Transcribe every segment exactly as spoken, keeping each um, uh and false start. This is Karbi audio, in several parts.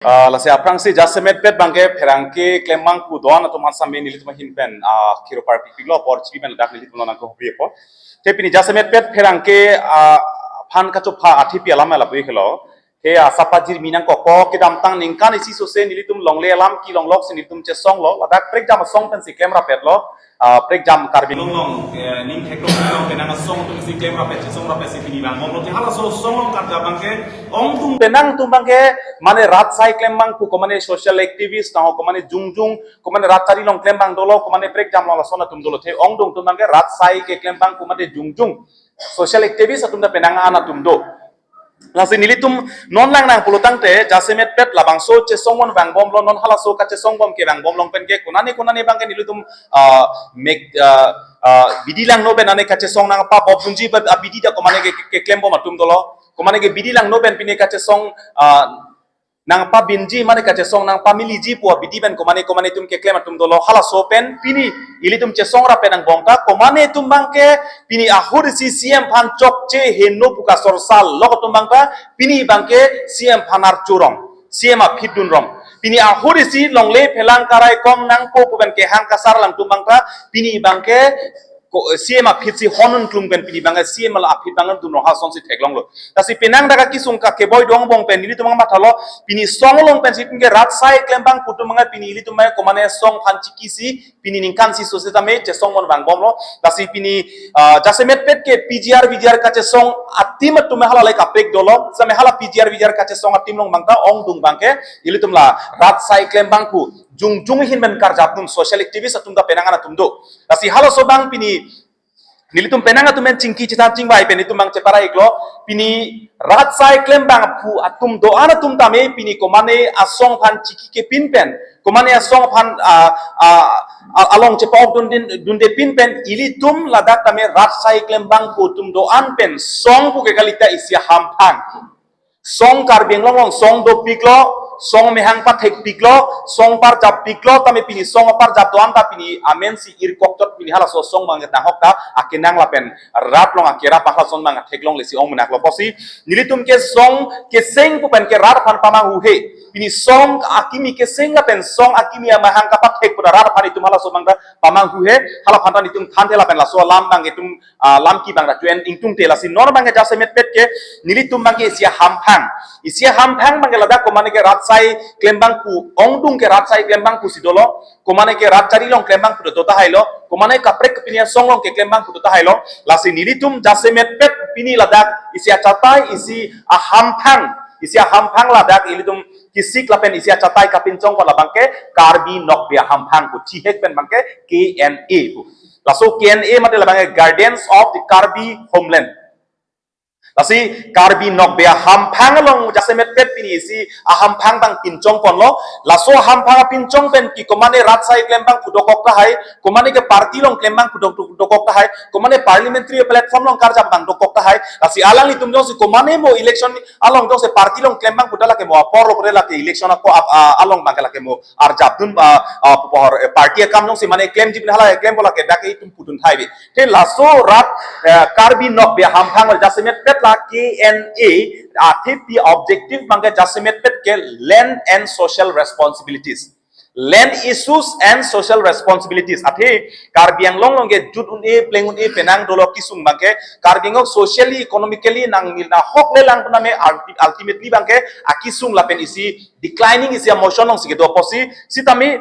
Ah, lasi aphrangsi jasemet pet abangke pherangke klembang pu do-an atum aphan sami nelitum ahin pen, ah, kiro parpiklo apor chipi pen ladak nelitum nangkehopri apot. Te pini jasemet pet pherangke, ah, aphan kachopha athe pi alam lapu iklo. Te, ah, asap ajirmi nangkok kedamtang ningkan isi sose nelitum longle alam kelong lok si nelitum chesonglo. Ladak prekjam asong pensi klem rapetlo. Ah, prekjam Karbi Anglong along, eh, ning theklong along penang asong atum si klem rapet, chesong rapet si pini vangbomlo. Te halaso asong along karjap abangke ongdung penang atum abangke, mane rat asai klembang pu, ko mane social activist, tangho ko mane jongjung, ko mane rat chari along klembang dolo, ko mane prekjam along lason atum dolo. Te ongdung atum abangke rat asai keklembang pu mate jongjung social activist atum ta penang an atum do. Lasi nelitum non lang nang pulo tangte jasemet pet labangso chesong mon vangbomlo, non halaso kachesong bom ke vangbom along penke konane konane abangke nelitum, ah, mek, ah, ah, bidi langno pen ane kachesong nangpabop dunji ba, ah, bidi ta ko mane ke, ke, keklembom atum dolo. Ko mane ke bidi langno pen pine kachesong, ah, nangpabinji mane kachesong nangpamiliji pu abidi pen ko mane ko mane atum keklem atum dolo. Halaso pen pini ilitum chesong rapet angbong ta ko mane atum abangke pini ahut isi C M aphan chokche heno pu kasorsal lok atum abang ta pini abangke C M aphan archurong, C M aphi dunrong. Pini ahut isi longle phelang karai kong nangpo pu pen kehang kasar lang atum abang ta pini abangke ko, C M aphi si hon un klung pen pini abangke C M la aphi abang dunrong, halason si theklonglo. Lasi penang dak akesung keboi do angbong pen nelitum mathalo, pini asong along pensi pini ke rat asai klembang pu atum abangke pini ilitum abangke ko mane asong aphan chikisi pini ningkan isi sose tame chesong mon vangbomlo. Lasi pini, ah, jasemet pet ke P G R V G R kachesong a-team atum halalai kaprek dolo. Same hala P G R V G R kachesong a-team along abang ta ongdung abangke ilitum la rat asai klembang pu jongjung ahin pen karjap atum, social activist atum ta penang an atum do. Lasi halaso abang pini nelitum penang atum pen chingki chethan chingvai pen itum abang chepara iklo, pini rat asai klembang pu atum do-an atum tame pini ko mane asong aphan chiki kepin pen, ko mane asong aphan, ah, ah, ah, along chepa-ok dun din, dunde pin pen ilitum ladak tame rat asai klembang pu atum do-an pen asong pu ke kalita isi ahamphang. Asong Karbi Anglong along asong dopiklo, asong amahang pathekpiklo, asong parjappiklo, tame pini asong aparjap do-an ta pini amen si irkok tot pini halaso asong abang ketang ahok ta akenang lapen rat along akerap halason abang theklongle si ong menak lo pusi nelitum ke asong keseng pu pen ke rat aphan pamanghuhe. Pini asong akimi keseng lapen asong akimi amahang kapathek pu ta rat aphan itum halaso abang ta pamanghuhe, hala aphan ta nelitum thanthe lapen laso alam abang itum, ah, lam ke abang ta chuen ingtungte. Lasi non abangke jasemet pet ke nelitum abangke isi ahamphang. Isi ahamphang abangke ladak ko mane ke rat asai klembang pu, ongdung ke rat asai klembang pusi dolo, ko mane ke rat chari along klembang pu do tahailo, ko mane kaprek pini asong along keklembang pu do tahailo. Lasi nelitum jasemet pet pini ladak isi achatai, isi ahamphang, isi ahamphang ladak ilitum kesik lapen isi achatai kapinchong ko labangke Karbi Nokbe Ahamphang pu, thihek pen abangke K N A pu. Laso K N A mate labangke Guardians of the Karbi Homeland. Lasi Karbi Nokbe Ahamphang along jasemet pet pini isi ahamphang abang pinchong ponlo. Laso ahamphang apinchong pen ke ko mane rat asai klembang pu dokok tahai, ko mane ke party along klembang pu dok-, dokok tahai, ko mane parliamentary platform along karjap abang dokok tahai. Lasi alanglitum jongsi ko mane mo election along jongsi party along klembang pu ta lake mo apor lo pore lake election ako ap-, ah, along abangke lake mo arjap dun, ah, ah, pu apor, eh, party akam jongsi mane klemji pin hala klempo lake dak itum pudun thai bi. Te laso rat, eh, Karbi Nokbe Ahamphang jasemet pet la K N A athe pi objective abangke jasemet pet ke land and social responsibilities. Land issues and social responsibilities. Athe Karbi Anglong along ke jut un-e pleng un-e penang dolo kesung abangke Karbi Anglong socially, economically nangmil nahok le lang pename ulti-, ultimately abangke akesung lapen isi declining isi a-motion along si kedo pusi, sitame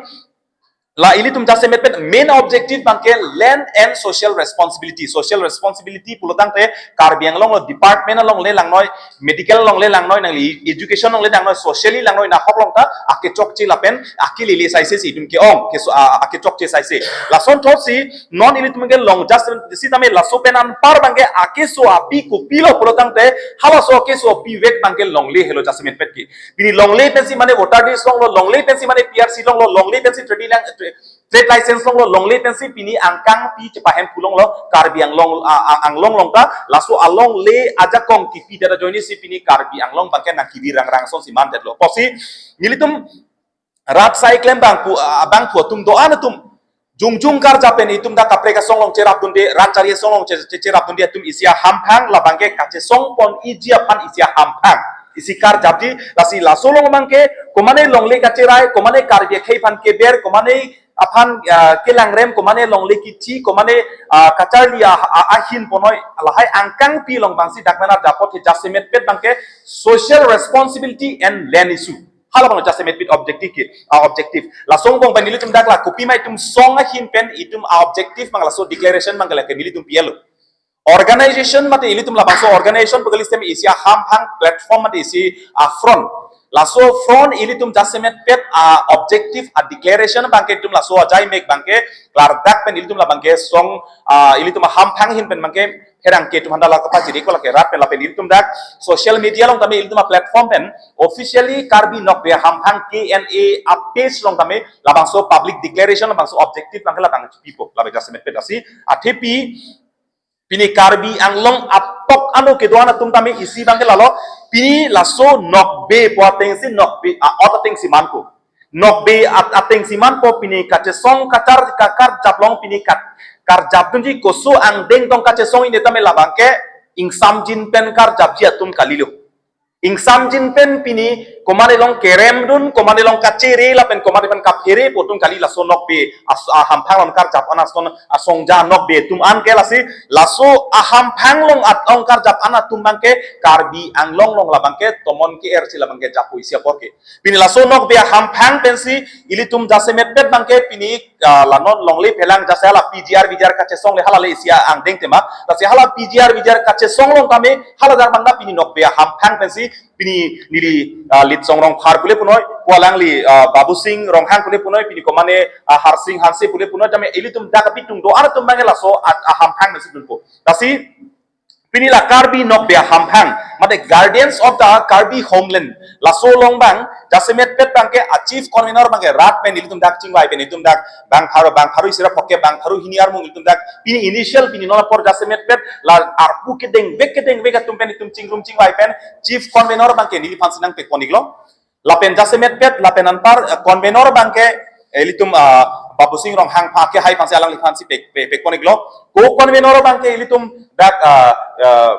la ilitum jasemet pen main objective abangke land and social responsibility. Social responsibility pulo tangte Karbi Anglong along department along le langnoi, medical along le langnoi, nangli education along le langnoi, socially langnoi, nahok along ta akechokche lapen akelele saise si itum ke-ong, keso-, a-, akechokche saise. Lason thotsi non ilitum ke long jasemet, sitame laso pen anpar abangke akeso api kopilo pulo tangte halaso akeso apivek abangke longle helo jasemet pet ke. Pini longle pensi mane voter list longlo, longle pensi mane P R C longlo, longle pensi trading lang, trade license longlo, longle pensi pini angkang pi chepahem pu longlo, Karbi Anglong, a, a, Anglong along ta, laso alongle ajakong kipi dada joini si pini Karbi Anglong abangke nangkibi rangrang ason si mandetlo. Pusi nelitum rat asai klembang pu, a, abang pu atum do-an atum jongjung karjap pen itum dak kaprek asong along cherap dunde, rat chari asong along che-, che-, cherap dunde atum isi ahamphang labangke kachesong pon iji aphan isi ahamphang. isi karjapji, lasi laso along abangke, komane longle kacherai, komane Karbi akhei aphan keber, komane aphan, ah, kelangrem, komane longle kithi, komane, ah, kacharli a, a, ahin ponoi, lahai angkangpi along abangsi dak pen arjap apot ke jasemetpet abangke social responsibility and land issue. Hala abang jasemetpet objective ke, ah, objective. Laso angbong pen nelitum dak la kopima itum song ahin pen itum a objective abang laso declaration abang ke lake nelitum P L O. Organization mate ilitum labangso organization pagalistem isi ahamphang platform mate isi a front. Laso front ilitum jasemetpet a objective a declaration abangke itum laso ajai mek abangke klardak pen ilitum labangke song, ah, ilitum ahamphang ahin pen abangke herang ke itum handa la kapachiri ko lake rat pen lapen ilitum dak social media along tame ilitum a platform pen officially Karbi Nokbe Hamphang K N A a page along tame labangso public declaration labangso objective abangke labang pipo labe jasemetpet asi athepi pini Karbi Anglong atok ano kedo-an atum tame isi abangke lalo, pini laso nokbe pu atengsi nokbe a-ot atengsi manpo. Nokbe at-, atengsi manpo pini kachesong kachar kakarjap along pini kat-, karjapdunji koso angdeng tong kachesong ini tame labangke ingsamjin pen karjapji atum kalilo. Ingsamjin pen pini komane along keremdun, komane along kachere lapen komane pen kaphere pu atum kali laso nokbe as-, ahamphang along karjap an ason asongja nokbe atum an ke lasi laso ahamphang along at-ong karjap an atum abangke Karbi Anglong along labangke tomon ke-er si labangke japo isi apor ke. Pini laso nokbe ahamphang pensi ilitum jasemetpet abangke pini ah, la non longle phelang jase hala P G R V G R kachesong le hala le isi angdeng tema. Lasi hala P G R V G R kachesong along tame hala dak abang na pini nokbe ahamphang pensi pini neli, ah, Litsong Rongphar pule punoi, pu alangli, ah, Babusing Ronghang pule punoi, pini komane, ah, Harsing Hanse pule punoi, tame ilitum dak abitung do-an atum abangke laso a-, ahamphang pensi dunpo. Lasi pini la Karbi Nokbe Hamphang, mate Guardians of the Karbi Homeland. Laso along abang, jasemetpet abangke a chief convener abangke rat pen ilitum dak chingvai pen ilitum dak bang pharo, bang pharo isi ra phoke bang pharo hini armung ilitum dak pini initial pini non apor jasemetpet la arpu kedengvek kedengvek atum pen ilitum chingrum chingvai pen chief convener abangke neliphan si nangpekpon-iklo. Lapen jasemetpet, lapen anpar, eh, convener abangke, eh, ilitum, ah, Babusing Ronghang aphan akehai aphansi alangliphan si pek, pek, pekpon-iklo. Co-convener abangke ilitum dak, ah, ah,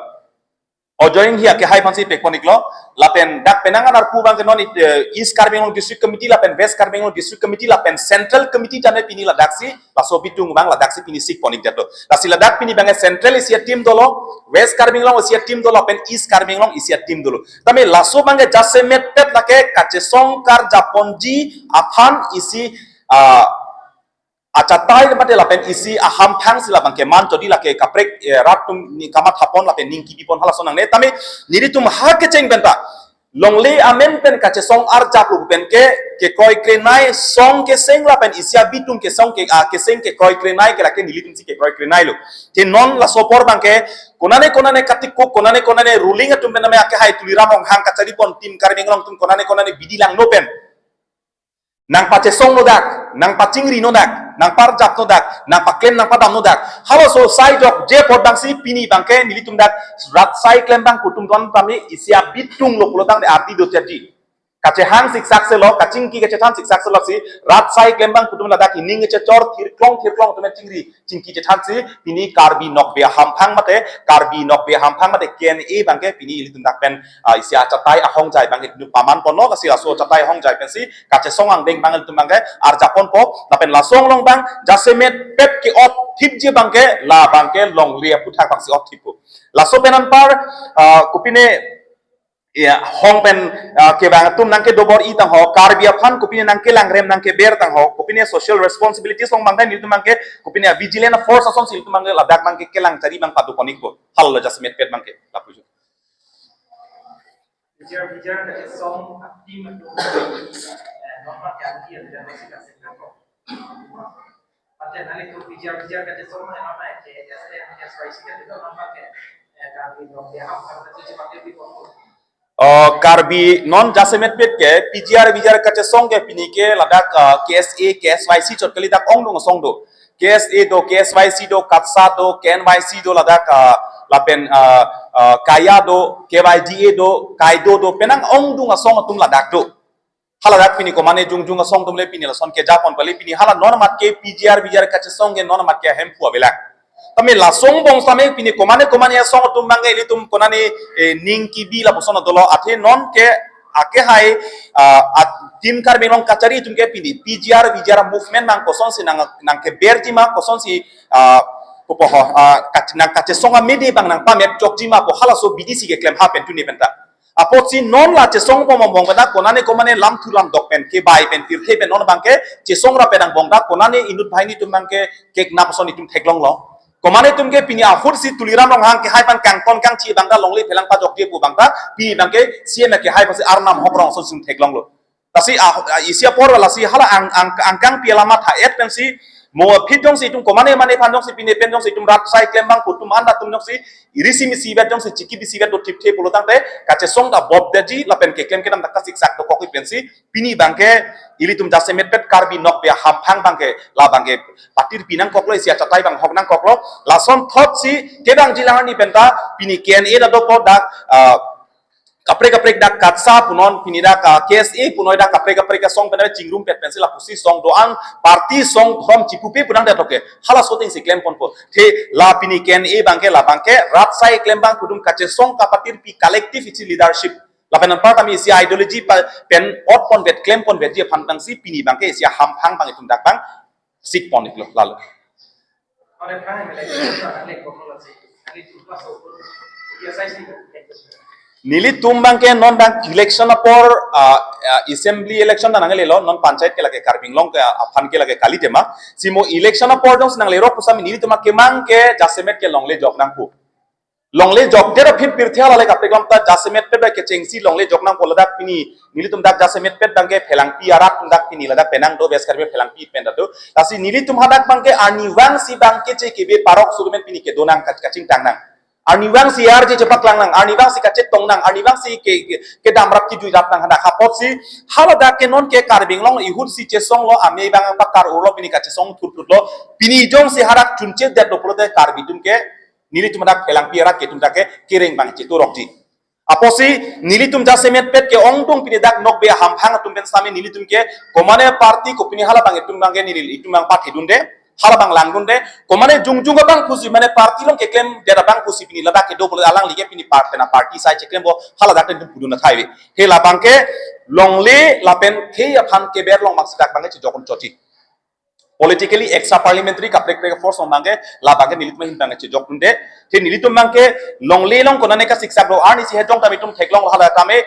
Ajoy Enghi akehai aphansi pekpon-iklo. Lapen dak penang an arpu abangke non, eh, East Karbi Anglong District Committee, lapen West Karbi Anglong District Committee, lapen Central Committee tame pini ladaksi, laso abitung abang ladaksi pini sikpon-ikdet lo. Lasi ladak pini abangke Central isi a team dolo, West Karbi Anglong isi a team dolo, lapen East Karbi Anglong isi a team dolo. Tame laso abangke jasemetpet lake kachesong karjapponji aphan isi, ah, achatai mate lapen isi ahamphang si labangke man chodi lake kaprek, eh, rat atum ni kamathapon lapen ning kibipon halason nangne tame nelitum ha kecheng penta longle amen pen kachesong arjap pu pen ke kekroikrenei song keseng lapen isi abitung kesong ke, ah, keseng kekroikrenei ke lake nelitum si kekroikreneilo. Te non laso apor abangke konane konane katikuk, konane konane ruling atum pen name akehai Tuliram Ronghang kacharipon team Karbi Anglong atum konane konane bidi langno pen nangpachesongno dak, nangpachingrino dak, nangparjapno dak, nangpaklem nangpadamno dak. Halaso sai jokje apot abangsi pini abangke nelitum dak rat sai klembang pu atum do-an tame isi abitung lo pulo tangte ardi do jadi. Kachehang siksak selo, kachingki kachethan siksak selo si rat sai klembang pu atum ladak ining kechechor thirklong thirklong atum chingri chingki chethan si pini Karbi Nokbe Hamphang mate, Karbi Nokbe Hamphang mate K N A abangke pini ilitum dak pen, ah, isi achatai ahongjai abangke ilitum pamanponlo, lasi laso achatai ahongjai pensi kachesong angdeng abang ilitum abangke arjapponpo, lapen laso along abang jasemetpet ke-otthipji abangke la abangke longle aphuthak abangsi otthippo. Laso pen anpar, ah, kopine ya, hong pen, ah, kevang atum nangkedobor-i tangho, Karbi aphan kopine nangkelangrem nangkeber tangho, kopine social responsibilities along abangke nelitum abangke, kopine vigilant force asonsi ilitum abangke ladak abangke kelang chari abang padopon-ikpo. Halo jasemetpet abangke, lapujo. Vigilant, vigilant, kachesong a team atum, eh, non ma kang ki ada masih kasih nangkok. Ante nangli tu vigilant, vigilant kachesong ma nama ke, S A, S Y C kan itu nama ke, eh, Karbi Nokbe Hamphang kachesong pakai di pokok. Oh, Karbi non jasemetpet ke, P G R, V G R kachesong ke pini ke ladak, ah, K S A, K S Y C chot kali dak ongdung asong do. K S A do, K S Y C do, KATSA do, K N Y C do ladak, ah, lapen, ah, ah, KAYA do, K Y D A do, KAIDO do, penang ongdung asong atum ladak do. Haladak pini komane jongjung asong atum le pini lason kejapon pale pini hala non amat ke P G R, V G R kachesong ke non amat ke ahemphu avelak. Tame lason angbong tame pini komane komane asong atum abangke ilitum konane, eh, ning kebi lapuson dolo, athe non ke akehai, ah, at-, Team Karbi Anglong kachari atum ke pini P G R, V G R movement abang kosonsi nang, nangkeberji ma, kosonsi, ah, kopoho, ah, kach-, nangkachesong amidi abang nangpamep chokji ma pu halaso abidi si keklem ha pen tuni penta. Apotsi non la chesong angbong angbong penta konane komane lamthu lamdok pen kebai pen pirthe pen non abangke chesong ra pen angbong ta konane inut banghini atum abangke keknap ason itum theklonglo. Komane atum ke pini ahut si Tuliram Ronghang kehai aphan kangton kangchi abang ta longle phelang pajokji pu abang ta pini abangke C M kehai aphansi arnam hok rong ason si theklonglo. Lasi ah, ah, isi apor lasi hala ang, ang, angkang pi alama tha-et pensi mo aphi jongsi itum komane mane aphan jongsi pine pen jongsi itum rat asai klem abang pu atum anta atum jongsi iri si misi vet jongsi chiki bisi vet do thipthe pulo tangte kachesong ta bobdeji lapen keklem kedam ta kasiksak dokok pensi pini abangke ilitum jasemetpet Karbi Nokbe Hamphang abangke la abangke patirpi nangkoklo, isi achatai abang hok nangkoklo. Lason thotsi kedamji lang arni penta pini K N A ta dokok dak, ah, kaprek kaprek dak KATSA punon pini dak, ah, K S A punoi dak kaprek kaprek asong penta chingrum pet pensi lapusi asong do-an party asong dhrom chipupe pu nangdet, oke. Halaso atumsi klemponpo. The la pini K N A abangke la abangke rat asai klem abang pu atum kachesong kapatirpi collective isi leadership lapen anparta isi ideology pa-, pen otponvet klemponvetji aphan tangsi pini abangke isi Hamphang abang itum dak abang sikpon iklo lalo. Nelitum abangke non dak election apor, ah, ah, assembly election ta nanglelo, non panchayat ke lake Karbi Anglong ke aphan ke lake kali tema. Si mo election apor jongsi nanglero pusami nelitum akemang ke jasemet ke longle jok nangpo. Longle jokdet aphi pirthe hala le kaprek lam ta jasemetpet abangke chengsi longle jok nangpo ladak pini. Nelitum dak jasemetpet abangke phelangpi arat atum dak pini ladak penang do bes Karbi phelangpi pen do. Lasi nelitum hadak abangke arnivang si abangke che kebe parok surumen pini kedo nang kach-, kachingtang nang. Arnivang si arje chepaklang nang, arnivang si kachetong nang, arnivang si ke, ke, kedamrap kejuirap nang hadak apotsi haladak ke non ke Karbi Anglong ihut si chesonglo, ame abang pakar urlo pini kachesong thurthurlo, pini jongsi hadak chunchedetlo pulote Karbi atum ke nelitum hadak phelangpi arat ke atum dak ke kereng abang cheturokji. Apotsi nelitum jasemetpet ke ongdung pini dak Nokbe Hamphang atum pen sami nelitum ke komane party ko pini hala abang itum abangke neli itum abang pathedunde, hala abang langdunde, komane jongjung abang pusi mane party along keklemdet abang pusi pini ladak kedo pulo alangli ke pini part pena party asai cheklempo haladak itum pudun athai ve. He la abangke longle lapen the aphan keber along abangsi dak abangke chejok un chotji. Politically extra parliamentary kaprek kaprek force along abangke la abangke nelitum ahin abangke chejok dunde. The nelitum abangke longle along konane kasiksak do arni si hejong tame itum theklong hala tame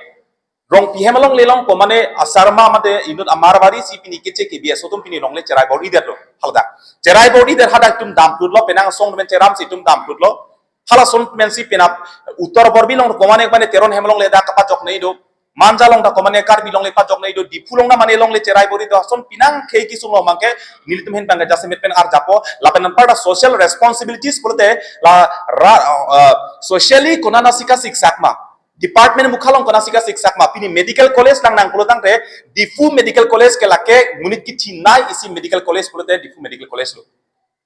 Rongpi hem alongle along komane asarma mate inut amarwari si pini keche ke B S O atum pini longle cherai bor-idetlo haladak. Cherai bor-idet hadak itum damplutlo penang asong men cheram si itum damplutlo. Halason men si penap Uttar Borbil along komane mane Teron hem alongle dak kapajok nei do. Manja along dak komane Karbi alongle pajok nei do. Diphu along dak mane longle cherai bor-idet ason penang khei kesung along abangke nelitum ahin abangke jasemet pen arjapo lapen anparta social responsibilities pulote la ra, uh, socially konane si kasiksak ma. Department mukha along konane si kasiksak ma pini medical college lang nang pulo tangte Diphu Medical College ke lake monit kechinai isi medical college pulote Diphu Medical College lo.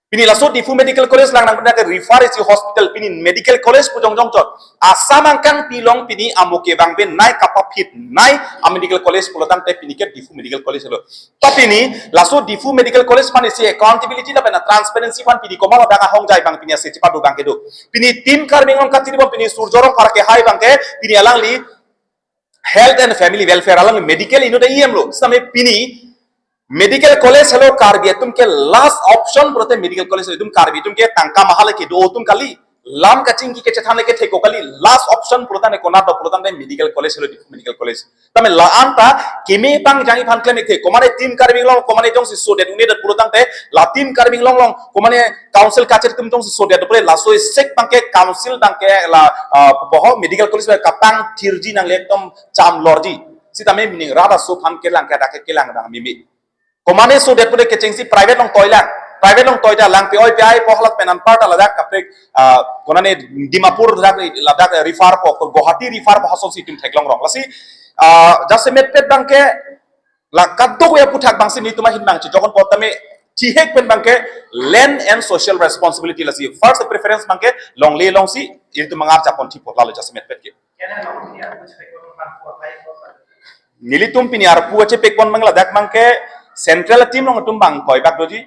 Pini laso Diphu Medical College lang nang ke refer isi hospital pini medical college pu jongjong chot. Assam angkang pi along pini amo kevang pen nei kapapit nei a medical college pulo tangte pini ke Diphu Medical College lo. Ta pini laso Diphu Medical College aphan isi accountability lapen transparency aphan pini komat ladak ahongjai abang pini ase chepado abangke do. Pini Team Karbi Anglong kachiri bom pini Surjya Rongphar kehai abangke pini alangli Health and Family Welfare alangli medical inut E M lo. Same pini medical college helo Karbi atum ke last option pulote medical college itum Karbi atum ke tangka mahal kedo atum kali. Lam kachingki kechethan le kethek ko kali last option pulo tangte konat do pulo tangte medical college helo Diphu Medical College. Tame la-an ta keme pangjang aphan klem-ik the komane Team Karbi Anglong komane jongsi sodet un-edet pulo tangte la Team Karbi Anglong along komane council kachir atum jongsi sodet pule laso isek abangke council abangke la, ah, boho medical college kapangthirji nangle ekdom cham lorji. Sitame meaning rat aso aphan kelang ke dak kelang dang mimi. Komane sodet pule kechengsi private along toilang. Private along toilang pe-oi pe-ai po halat pen anparta ladak kaprek, ah, konane Dimapur ladak, ladak refer po, Guwahati refer po hasonsi itum theklong rong. Lasi, ah, jasemetpet abangke la kadokave aphuthak abangsi nelitum ahin abang chejok un po tame thihek pen abangke land and social responsibility lasi first preference abangke longle alongsi itum mangar japon thipot lalo jasemetpet ke. Nelitum pini arpu kachepekpon abang ladak abangke central team along itum abang koibak doji.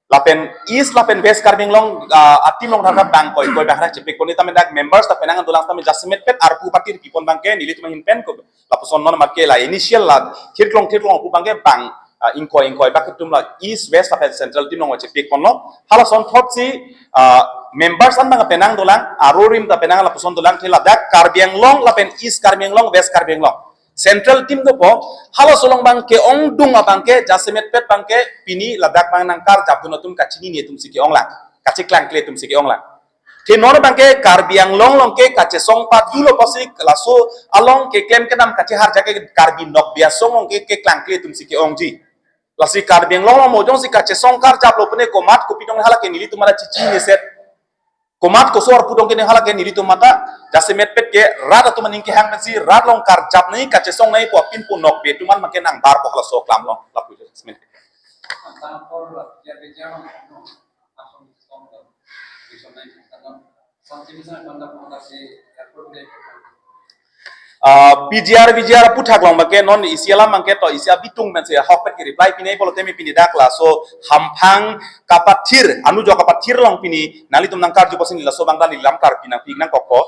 Lapen East lapen West Karbi Anglong, ah, atim along tharkap bang koi koi bang hadak chepik pon tame dak members ta penang dolang tame jasemet pet arpu patir pipon bangke nelitum ahin pen ko lapuson non mat ke la initial la thirklong thirklong pu bangke bang, ah, ingkoi ingkoi bak atum la East West lapen Central atim along chepik ponlo. Halason thotsi, ah, members an bang penang dolang, arorim ta penang lapuson dolang the ladak Karbi Anglong lapen East Karbi Anglong, West Karbi Anglong. Central atim dopo, halaso along bangke ongdung abangke, jasemet pet bangke, pini ladak bang nangkarjapdun atum kachinine atum si ke-onglang, kacheklangkle atum si ke-onglang. The non bangke Karbi Anglong along ke kachesong padulo pusi laso along keklem kedam kacheharja ke Karbi Nokbe Asong along ke keklangkle atum si ke-ongji. Lasi Karbi Anglong along mo jongsi kachesong karjaplo pune komat kopi dong hala ke nelitum mara chichiniset. Komat koso arpu dong kene hala ke nelitum mata, jasemet pet ke rat atum aning kehang pensi rat along karjap nai kachesong nai pu apin pu Nokbe atum an makin angbar po halaso aklam along lapu jasemet. Ah, P G R V G R aputhak along bangke non isi alam bangke to isi abitung pensi ahok pet ke reply pinai pulo tame pini dak laso hamphang kapathir, anu jok kapathir along pini nanglitum nangkarju pusi laso bang dan lam karpi nangpi nangkokpo.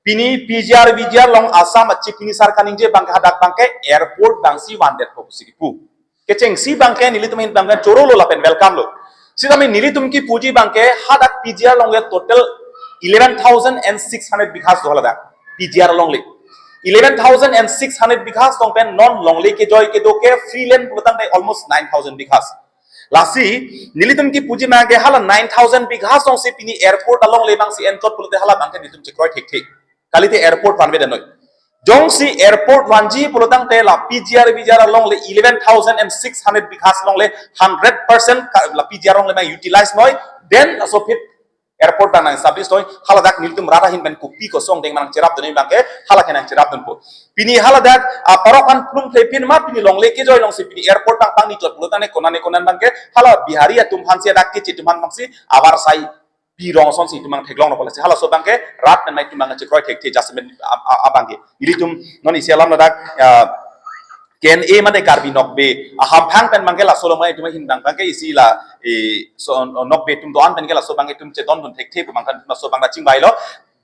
Pini P G R V G R along Assam a Chief Minister kaningje bangke hadak bangke airport bangsi vandet po pusi kipu. Kechengsi bangke nelitum ahin bangke chorolo lapen welcome lo. Sitame nelitum kipuji bangke hadak P G R along le total eleven thousand and six hundred bighas do haladak. P G R along le eleven thousand and six hundred bighas tong pen non longle kejoi kedo ke free land pulotangte almost nine thousand bighas. Lasi nelitum kipuji bangke hala nine thousand bighas tong si pini airport along le bangsi enchot pulote hala bangke nelitum chekroi thekthe. Kalite airport vanvedet noi. Jongsi airport vanji pulotangte la P G R V G R along le eleven thousand and six hundred bighas along le hundred percent ka-, la P G R along le bang utilize noi, then laso aphi airport bang nang establish noi, haladak nelitum rat ahin pen kopi kosong deng manang cherapdun bangke, hala ke nangcherapdunpo. Pini haladak, ah, parok an plum phle pin ma pini longle kejoi along si pini airport bang pangni chot pulotangte konane konan bangke, hala Bihari atum aphan si hadak keche atum aphan bangsi avarsai pi rong asonsi itum bang theklong no pala si halaso bangke rat pen mai itum bang chekroi thekthe jasemet ab-, ab-, abangke. Nelitum non isi alam ladak, ah, K N A mane Karbi Nokbe ahamphang pen bangke laso along mai itum ahin bang bangke isi la, eh, so, Nokbe atum do-an pen ke laso bangke itum chedondun thekthe pu bangke laso bang kachingvailo.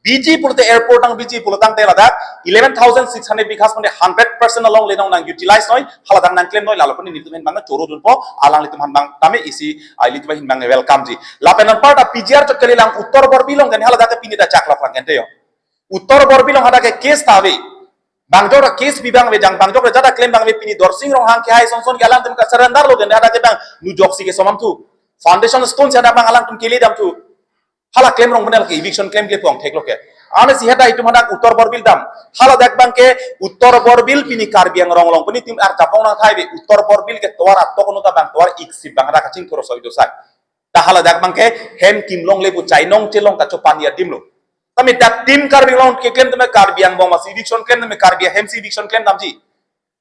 Biji pulote airport ang biji pulotangte ladak eleven thousand six hundred bighas mane hundred percent along le nong nang utilize noi, haladak nangklem noi, lalo puni nelitum ahin bang chorodunpo, alanglitum ahin bang tame isi, ah, ilitum ahin bang welcome ji. Lapen anparta P G R chot kalilang Uttar Borbil along kan haladak pini ta chakla plang kente yo. Uttar Borbil along hadak ke case ta ave. Bangjok ra case bi bang ave jang, bangjok ra jada klem bang ave pini Dorsing Ronghang ke hai song song ke alangtum ka surrender lo kan hadak ke bang nujok si ke somam thu. Foundation stone si hadak bang alangtum kele dam thu. Hala klem rong benar ke eviction klem ke puang theklo ke. Ane si hadak itum hadak Uttar Borbil dam. Haladak bangke Uttar Borbil pini Karbi Anglong along pini tim arjapong nang thai be Uttar Borbil ke tovar atok nu ta bang tovar ik si bang hadak kachingthur soi do sai. Ta haladak bangke hem kim longle pu chainong chelong kachopan ya dim lo. Tame dak tim Karbi Anglong keklem tame Karbi angbong masi eviction klem tame Karbi ahem si eviction klem damji.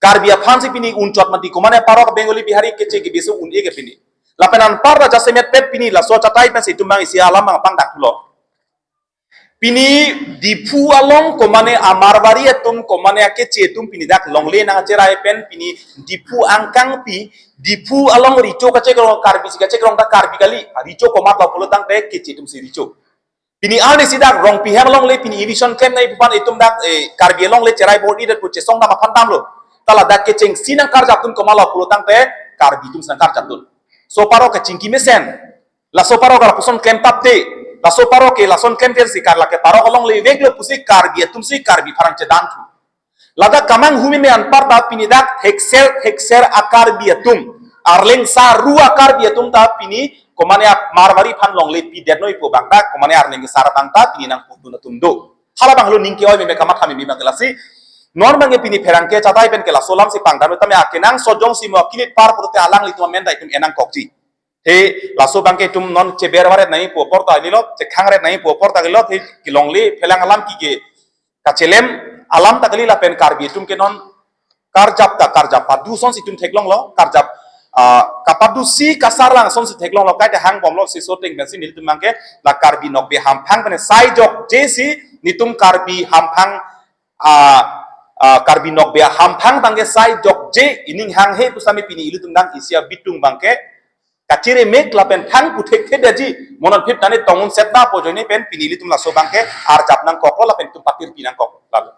Karbi aphan si pini unchot mati komane parok Bengali Bihari keche ke bisu un-e ke pini. Lapen anparta jasemet pet pini laso chatai pensi itum bang isi alam bang pangdak lo. Pini Diphu along komane a-Marwari atum komane akeche atum pini dak longle nangcherai pen pini Diphu angkang pi Diphu along recho kachekrong Karbi si kachekrong ta Karbi kali recho komat lo pulotangte keche atum si recho. Pini arni si dak Rongpi hem along le pini eviction klem nai pu aphan itum dak, eh, Karbi along le cherai bor-i det pu chesong dam aphan damlo. Ta ladak kechengsi nangkarjapdun komat lo pulotangte Karbi atum si nangkarjapdun. So parok kachingki mesen. Laso parok lapuson klem tapte. Laso parok ke lason klem klem si kar lake parok along le veklo pusi Karbi atum si Karbi pharang chedan thu. Ladak kamang humi me anparta pini dak thekser thekser a-Karbi atum. Arleng sa ru a-Karbi atum ta pini komane a-Marwari aphan longle pidet noi pu bangta komane arleng sa ra bangta pini nangpudun atum do. Hala bang lo ning ke-oi meme kamatha meme bang lasi. Non bangke pini pherangke chatai pen ke laso alam si pangdam tame akenangsot jongsi mo kilit par pulote alanglitum amen ta itum enangkokji. He laso bangke itum non cheber varet nai pu apor ta lilo, chekhang ret nai pu apor ta lilo, he kelongle phelang alam ki ke kachelem alam ta kali lapen Karbi atum ke non karjap ta karjap padu asonsi itum theklonglo, karjap, ah, kapadu si kasarlang asonsi theklonglo, kaita hangbomlo si so teng pensi nelitum bangke la Karbi Nokbe hamphang pen sai jokje si nelitum Karbi hamphang, ah, ah, Karbi Nokbe hamphang bangke sai jokje ining hanghe pusitame pini ilitum dang isi abitung bangke Kachiri mek lapen thang puthekthe detji. Mo non phit nani tong un set na pu ajoine pen pini ilitum laso abangke arjap nangkoklo lapen itum patirpi nangkok. Lalo.